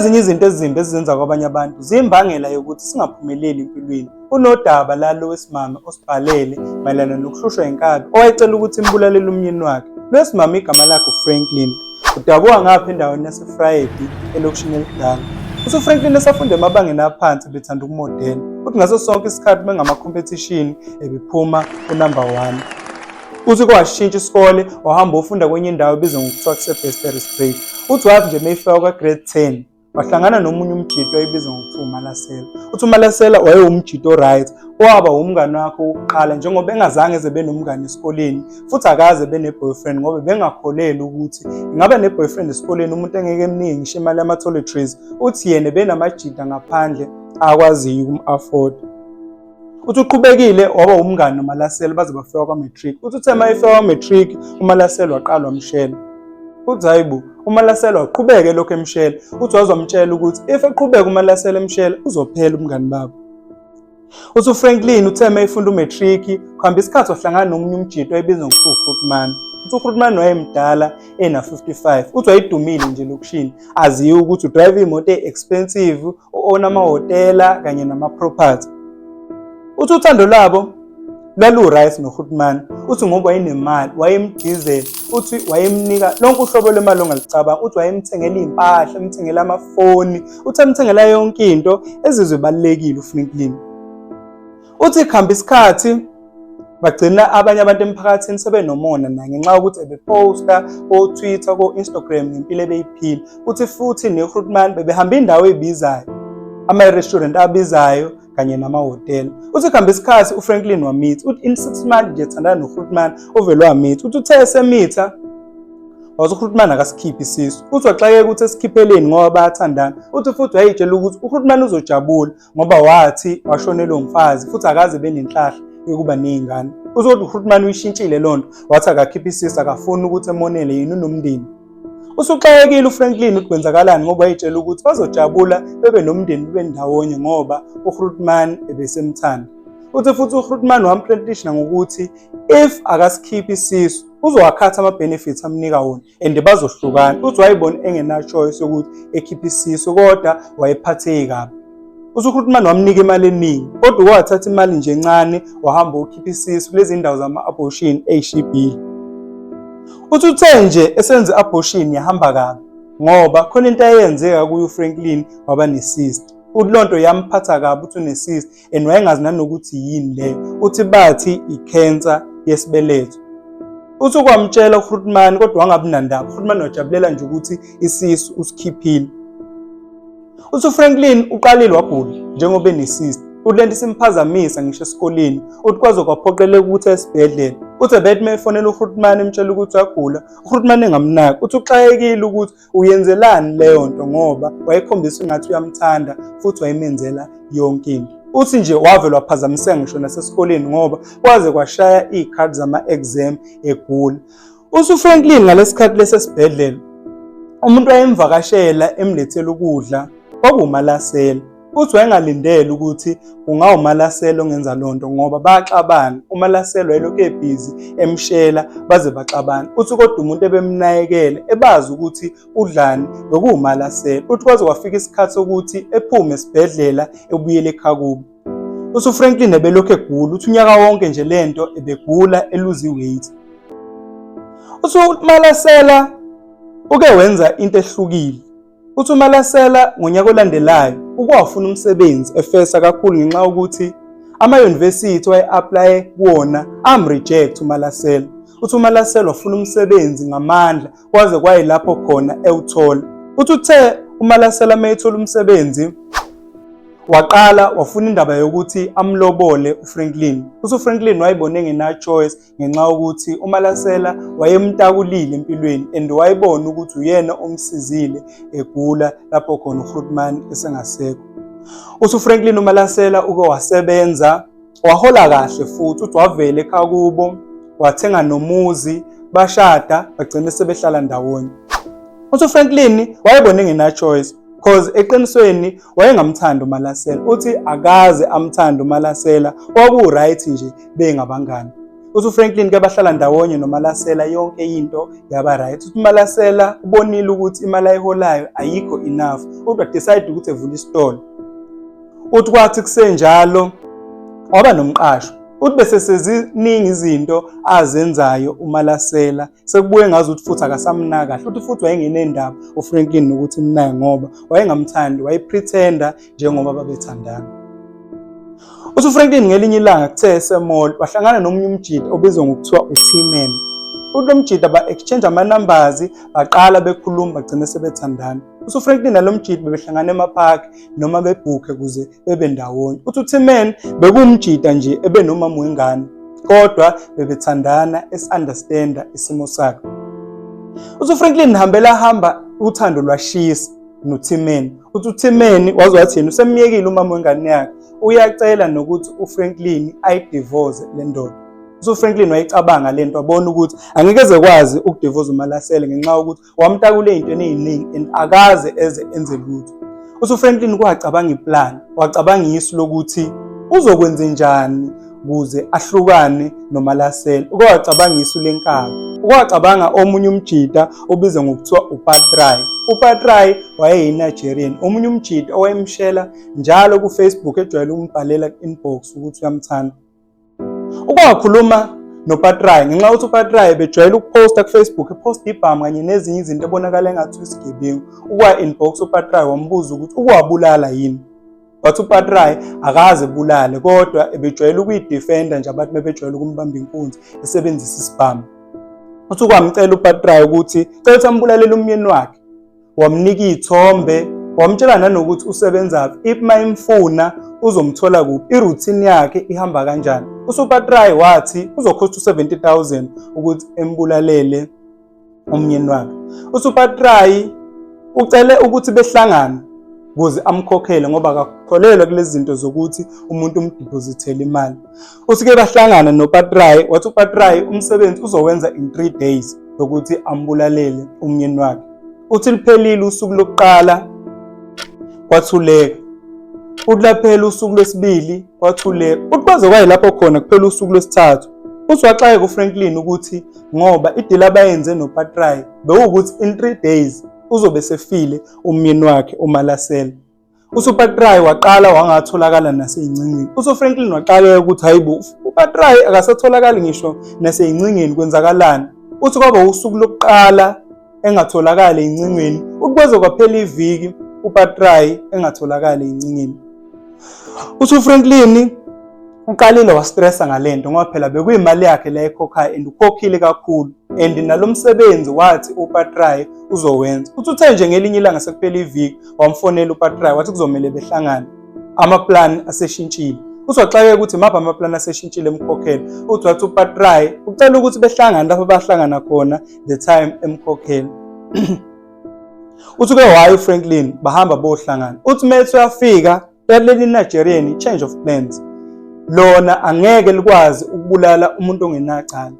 Ezinye izinto ezimbi esizenza kwabanye abantu ziyimbangela yokuthi singaphumeleli empilweni. Kunodaba lalo wesimame osibhalele mayelana nokuhlushwa inkabi owayecela ukuthi imbulalele umyeni wakhe. Lo wesimame igama lakhe uFranklin. Udabuka ngapha endaweni yaseFrayedi elokishini elidala. Uthi uFranklin esafunda emabangeni aphansi bethanda ukumodela. Uthi ngaso sonke isikhathi bengama-competition ebephuma unumber one. Uthi kwashintsha isikole wahamba ofunda kwenye indawo ebizwa ngokuthiwa kuse-Besteris Break. Uthi wathi nje mayifika kwa-grade 10 wahlangana nomunye umjito oyibizwa ngokuthiwa uMalasela. Uthi uMalasela wayewumjito o-right owaba wumngani wakhe wokuqala njengoba engazange eze benomngani esikoleni futhi akaze bene-boyfriend ngoba bengakholelwa ukuthi ingaba ne-boyfriend esikoleni umuntu engeke emningi ngisho imali yama-toiletries. Uthi yena benamajita ngaphandle akwaziyo ukum-afford. Uthi uqhubekile waba umngani noMalasela baze bafika kwa-matric. Uthi uthe uma efika kwa-matric uMalasela waqala wamshela. Uthi hayi bo, uMalasela waqhubeke lokhu emshela. Uthi waze wamtshela ukuthi if eqhubeka uMalasela emshela uzophela umngani babo. Uthi uFranklin uthe uma efunda umatric kuhamba isikhathi wahlangana nomunye umjito oyebizwa ngokuthiwa uGrootman. Uthi uGrootman wayemdala ena-55. Uthi wayedumile nje elokishini aziwe ukuthi udrive imoto e-expensive, u-owna amahhotela kanye nama-property. Uthi uthando lwabo lwalu-right noGrootman. Uthi ngoba wayenemali wayemdizela, uthi wayemnika lonke uhlobo lwemali ongalicabanga. Uthi wayemthengela iy'mpahla, emthengela amafoni, uthi emthengela yonke into ezizwe ibalulekile uFranklin. Uthi kuhamba isikhathi bagcina abanye abantu emphakathini sebenomona naye ngenxa yokuthi ebephosta ko-Twitter, ko-Instagram ngempilo ebeyiphila. Uthi futhi neGrootman bebehamba indawo ebizayo, ama-restaurant abizayo kanye namahhotela. Uthi kuhamba isikhathi uFranklin wamitha. Uthi in 6 months nje ethandana noGrootman uvele wamitha. Uthi uthe esemitha wathi uGrootman akasikhiphi isisu. Uthi waxakeka ukuthi esikhipheleni ngoba bayathandana. Uthi futhi wayeyitshela ukuthi uGrootman uzojabula ngoba wathi washonelwa umfazi futhi akaze benenhlahla yokuba ney'ngane. Uthi kodwa uGrootman uyishintshile loo nto, wathi akakhiphe isisu, akafuni ukuthi emonele yena unomndeni. Usuxakekile uFranklin ukuthi kwenzakalani ngoba wayetshela ukuthi bazojabula bebe nomndeni bebe ndawonye ngoba uGrootman ebesemthanda. Uthi futhi uGrootman wamthreatisha ngokuthi if akasikhiphi isisu uzowakhatha ama-benefits amnika wona and bazohlukana. Uthi wayebona engena-choice yokuthi ekhiphe isisu kodwa wayephatheke kabi. Uthi uGrootman wamnika imali eningi kodwa wathatha imali nje encane wahamba ukhipha isisu kulezi ndawo zama-abortion ey'shibhile. Uthi uthe nje esenze i-abortion yahamba kabi ngoba khona into ayenzeka kuye uFranklin waba ne-cyst. Uthi loo nto yamphatha kabi uthi une-cyst and wayengazi nanokuthi yini leyo. Uthi bathi i-cancer yesibeletho. Uthi kwamtshela uGrootman kodwa wangabi nandaba. UGrootman wajabulela nje ukuthi isisu usikhiphile. Uthi uFranklin uqalile wagula njengoba enecyst. Uthi lento isimphazamisa ngisho esikoleni. Uthi kwaze kwaphoqeleka ukuthi esibhedlela. Uthi ebethi uma efonela uGrootman emtshela ukuthi uyagula, uGrootman engamnaki. Uthi uxakekile ukuthi uyenzelani leyo nto ngoba wayekhombisa engathi uyamthanda futhi wayemenzela yonke into. Uthi nje wavele waphazamiseka ngisho nasesikoleni ngoba kwaze kwashaya iy'khathi zama-exam egula. Uthi uFranklin ngalesikhathi lesesibhedlela umuntu wayemvakashela emlethela ukudla kwakuwuMalasela. Uthi wayengalindele ukuthi kungawuMalasela ongenza loo nto ngoba baxabana. UMalasela wayelokhu ebhizi emshela baze baxabana. Uthi kodwa umuntu ebemnakekela ebazi ukuthi udlani bekuwuMalasela. Uthi kwaze kwafika isikhathi sokuthi ephume esibhedlela ebuyele ekhaya kubo. Uthi uFranklin ebelokhu egula, uthi unyaka wonke nje lento ebegula eluza i-weight. Uthi uMalasela uke wenza into ehlukile. Uthi uMalasela ngonyaka olandelayo uke wafuna umsebenzi efesa kakhulu ngenxa yokuthi ama-university waye-aplaye kuwona am-reject uMalasela. Uthi uMalasela wafuna umsebenzi ngamandla kwaze kwayilapho khona ewuthola. Uthi uthe uMalasela uma ethola umsebenzi waqala wafuna indaba yokuthi amlobole uFranklin. Uthi uFranklin wayebona engena-choice ngenxa yokuthi uMalasela wayemtakulile empilweni and wayebona ukuthi uyena omsizile egula lapho khona uGrootman esengasekho. Uthi uFranklin uMalasela uke wasebenza wahola kahle futhi uthi wavela ekhaya kubo wathenga nomuzi bashada bagcina sebehlala ndawonye. Uthi uFranklin wayebona engena-choice cause eqinisweni wayengamthandi uMalasela. Uthi akaze amthande uMalasela, kwaku-right nje bengabangani. Uthi uFranklin ke bahlala ndawonye noMalasela yonke into yaba right. Uthi uMalasela ubonile ukuthi imali ayiholayo ayikho enough. Uthi decide ukuthi evule isitolo. Uthi kwathi kusenjalo waba nomqasho. Uthi bese seziningi izinto azenzayo uMalasela sekubuye ngazi ukuthi futhi akasamnaka kahle. Uthi futhi wayengenendaba uFranklin nokuthi imnake ngoba wayengamthandi, wayepretenda njengoba babethandana. Uthi uFranklin ngelinye ilanga kuthe esemall wahlangana nomunye umjita obizwa ngokuthiwa uT-Man. Uthi lo mjita ba-exchange ama-numbers baqala bekhuluma bagcine sebethandana. Uthi uFranklin nalo mjita bebehlangana emapaki noma bebhukhe kuze bebe ndawonye. Uthi uT-Man bekuwumjita nje ebenomama wengane kodwa bebethandana esi-understanda isimo sakhe. Uthi uFranklin hambela hamba uthando lwashisa noThimeni. Uthi uThimeni waze wathi yena usemyekile umama wengane yakhe, uyacela nokuthi uFranklin ayidivoze le ndoda. Uthi uFranklin wayicabanga le nto wabona ukuthi angeke eze kwazi ukudivoza uMalasele ngenxa yokuthi wamtakula ey'ntweni ey'ningi and akaze eze enze lutho. Uthi uFranklin kwacabanga iplan, wacabanga isu lokuthi uzokwenzenjani ukuze ahlukane noMalasela. Uke wacabanga isu lenkabi. Uke wacabanga omunye umjita obizwa ngokuthiwa uPatrai. UPatrai wayeyi-Nigerian, omunye umjita owayemshela njalo ku-Facebook ejwayele ukumbhalela ku-inbox ukuthi uyamthanda. Uke wakhuluma noPatrai ngenxa yokuthi uPatrai bejwayele ukuphosta ku-Facebook, ephosta ibhamu kanye nezinye izinto ebonakala engathi uyisigebengu. Uke wa-inbox uPatrai wambuza ukuthi uke wabulala yini. Wathi uPatrai akaze ebulale kodwa ebejwayele ukuyidefenda nje abantu bebejwayele ukumbamba inkunzi esebenzisa isibhamu. Uthi kwamcela uPatrai ukuthi cela ukuthi ambulalele umyeni wakhe. Wamnika iy'thombe, wamtshela nanokuthi usebenzaphi, if mayimfuna uzomthola kuphi, i-routine yakhe ihamba kanjani. USupatrai wathi uzokhosta u-70,000 ukuthi embulalele umyeni wakhe. USupatrai ucele ukuthi behlangane ukuze amkhokhele ngoba akakholelwa kulezi zinto zokuthi umuntu umdeposithele imali. Uthi-ke bahlangana noPatrai, wathi uPatrai umsebenzi uzowenza in 3 days yokuthi ambulalele umyeni wakhe. Uthi luphelile usuku lokuqala kwathuleka. Uthi laphela usuku lwesibili kwathuleka. Uthi kwaze kwayilapho khona kuphela usuku lwesithathu. Uthi waxakeka uFranklin ukuthi ngoba idili abayenze noPatrai bewukuthi in 3 days uzobe sefile umyeni wakhe uMalasela. USupatrai waqala wangatholakala nasey'ncingweni. USofranklin waqaleka ukuthi hayi bo, uPatrai akasatholakali ngisho nasey'ncingweni kwenzakalani. Uthi kwaba usuku lokuqala engatholakali ey'ncingweni, uthi kwaze kwaphela iviki uPatrai engatholakali ey'ncingweni. Uthi uFranklin uqalile wastressa ngalento ngoba phela bekuyimali yakhe le ayikhokhayo and ukhokhile kakhulu and nalo msebenzi wathi uPatrai uzowenza. Uthi uthe nje ngelinye ilanga sekuphela iviki wamfonela uPatrai wathi kuzomele behlangane, amaplani aseshintshile. Uthi waxakeka ukuthi maphi amaplani aseshintshile emkhokhela. Uthi wathi uPatrai ucela ukuthi behlangane lapho bahlangana khona the time emkhokhela. Uthi uke waya uFranklin bahamba bohlangana. Uthi methi uyafika leli Nigerian change of plans. Lona angeke likwazi ukubulala umuntu ongenacala.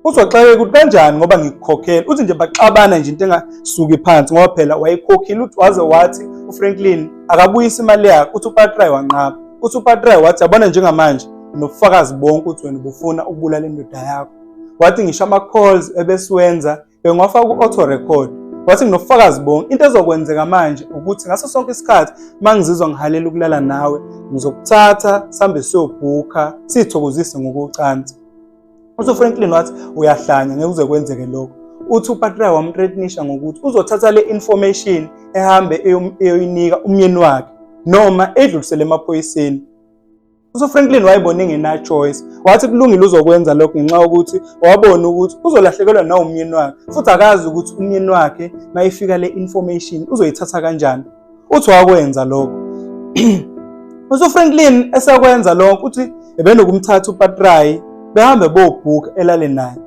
Uthi waxakeka ukuthi kanjani ngoba ngikukhokhela. Uthi nje baxabana nje into engasuki phansi ngoba phela wayekhokhile. Uthi waze wathi uFranklin akabuyise imali yakhe. Uthi uPatrai wanqaba. Uthi uPatrai wathi yabona njengamanje nobufakazi bonke ukuthi wena ubufuna ukubulala indoda yakho. Wathi ngisho ama-calls ebesiwenza bengiwafaka ku-auto record. Wathi nginobufakazi bonke. Into ezokwenzeka manje ukuthi ngaso sonke isikhathi uma ngizizwa ngihalela ukulala nawe ngizokuthatha sihambe siyobhukha sithokozise ngokocansi. Uthi uFranklin wathi uyahlanya ngeke kuze kwenzeke lokho. Uthi uPatrai wamthreatenisha ngokuthi uzothatha le information ehambe eyoyinika umyeni wakhe noma edlulisele emaphoyiseni. Uthi uFranklin wayebona engena choice. Wathi kulungile uzokwenza lokho ngenxa yokuthi wabona ukuthi uzolahlekelwa nawumyeni wakhe futhi akazi ukuthi umyeni wakhe mayifika le information uzoyithatha kanjani. Uthi wakwenza lokho. Uthi uFranklin esekwenza lokho uthi ebenokumthatha uPatrai behambe bobhuka elale naye.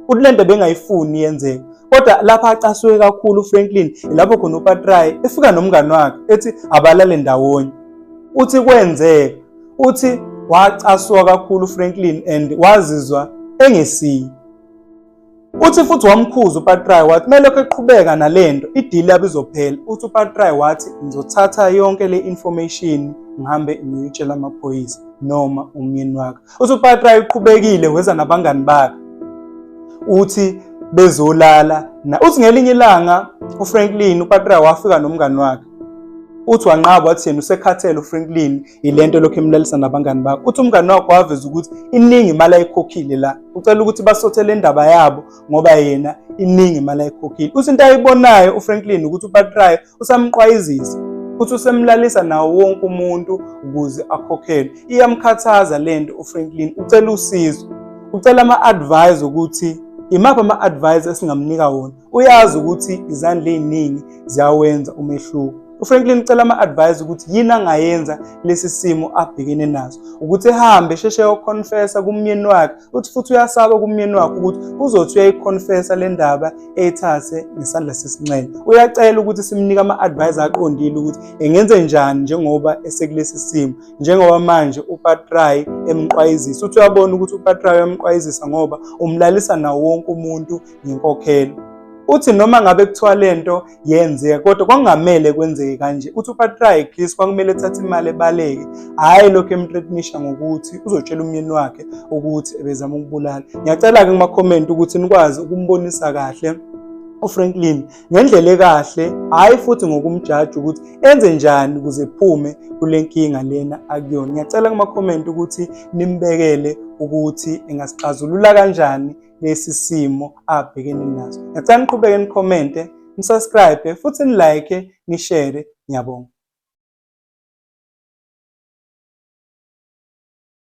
Uthi lento bengayifuni yenzeke. Kodwa lapha acasuke kakhulu uFranklin lapho khona uPatrai efika nomngani wakhe ethi abalale ndawonye. Uthi kwenzeka. Uthi wacasuka kakhulu uFranklin and wazizwa engesiye. Uthi futhi wamkhuza uPatrai wathi kumele lokho eqhubeka nalento idili yabo izophela. Uthi uPatrai wathi ngizothatha yonke le information ngihambe ngiyotshela amaphoyisa noma umyeni wakhe. Uthi uPatra uqhubekile weza nabangani bakhe. Uthi bezolala na uthi ngelinye ilanga uFranklin uPatra wafika nomngani wakhe. Uthi wanqaba wathi yena usekhathele uFranklin yilento lokhu emlalisa nabangani bakhe. Uthi umngani wakhe waveza ukuthi iningi imali ayikhokhile la. Ucela ukuthi basothele indaba yabo ngoba yena iningi imali ayikhokhile. Uthi into ayibonayo uFranklin ukuthi uPatray usamqwayizisa uthi usemlalisa nawo wonke umuntu ukuze akhokhelwe. Iyamkhathaza lento uFranklin, ucela usizo. Ucela ama-advice ukuthi imaphi ama-advice esingamnika wona. Uyazi ukuthi izandla ey'ningi ziyawenza umehluko. UFranklin ucela ama-advice ukuthi yini angayenza lesi simo abhekene naso, ukuthi ehambe sheshe yokhonfesa kumyeni wakhe. Uthi futhi uyasaba kumyeni wakhe ukuthi uzothi uyayikhonfesa le ndaba eyithathe ngesandla sesinxele. Uyacela ukuthi simnike ama-advice aqondile ukuthi engenze njani njengoba esekulesi simo, njengoba manje uPatray emqwayizisa. Uthi uyabona ukuthi uPatray uyamqwayizisa ngoba umlalisa nawo wonke umuntu ngenkokhelo. Uthi noma ngabe kuthiwa lento yenzeka kodwa kwakungamele kwenzeke kanje. Uthi uPatray Chris kwakumele ethathe imali ebaleke, hhayi lokhu emthreatenisha ngokuthi uzotshela umyeni wakhe ukuthi ebezama ukubulala. Ngiyacela-ke kuma-comment ukuthi nikwazi ukumbonisa kahle uFranklin ngendlela ekahle, hhayi futhi ngokumjaja ukuthi enze njani ukuze ephume kule nkinga lena akuyona. Ngiyacela kuma-comment ukuthi nimbekele ukuthi engasixazulula kanjani lesi simo abhekene naso. Ngiyacela niqhubeke nikhomente, nisubscribe futhi nilike, nishare. Ngiyabonga.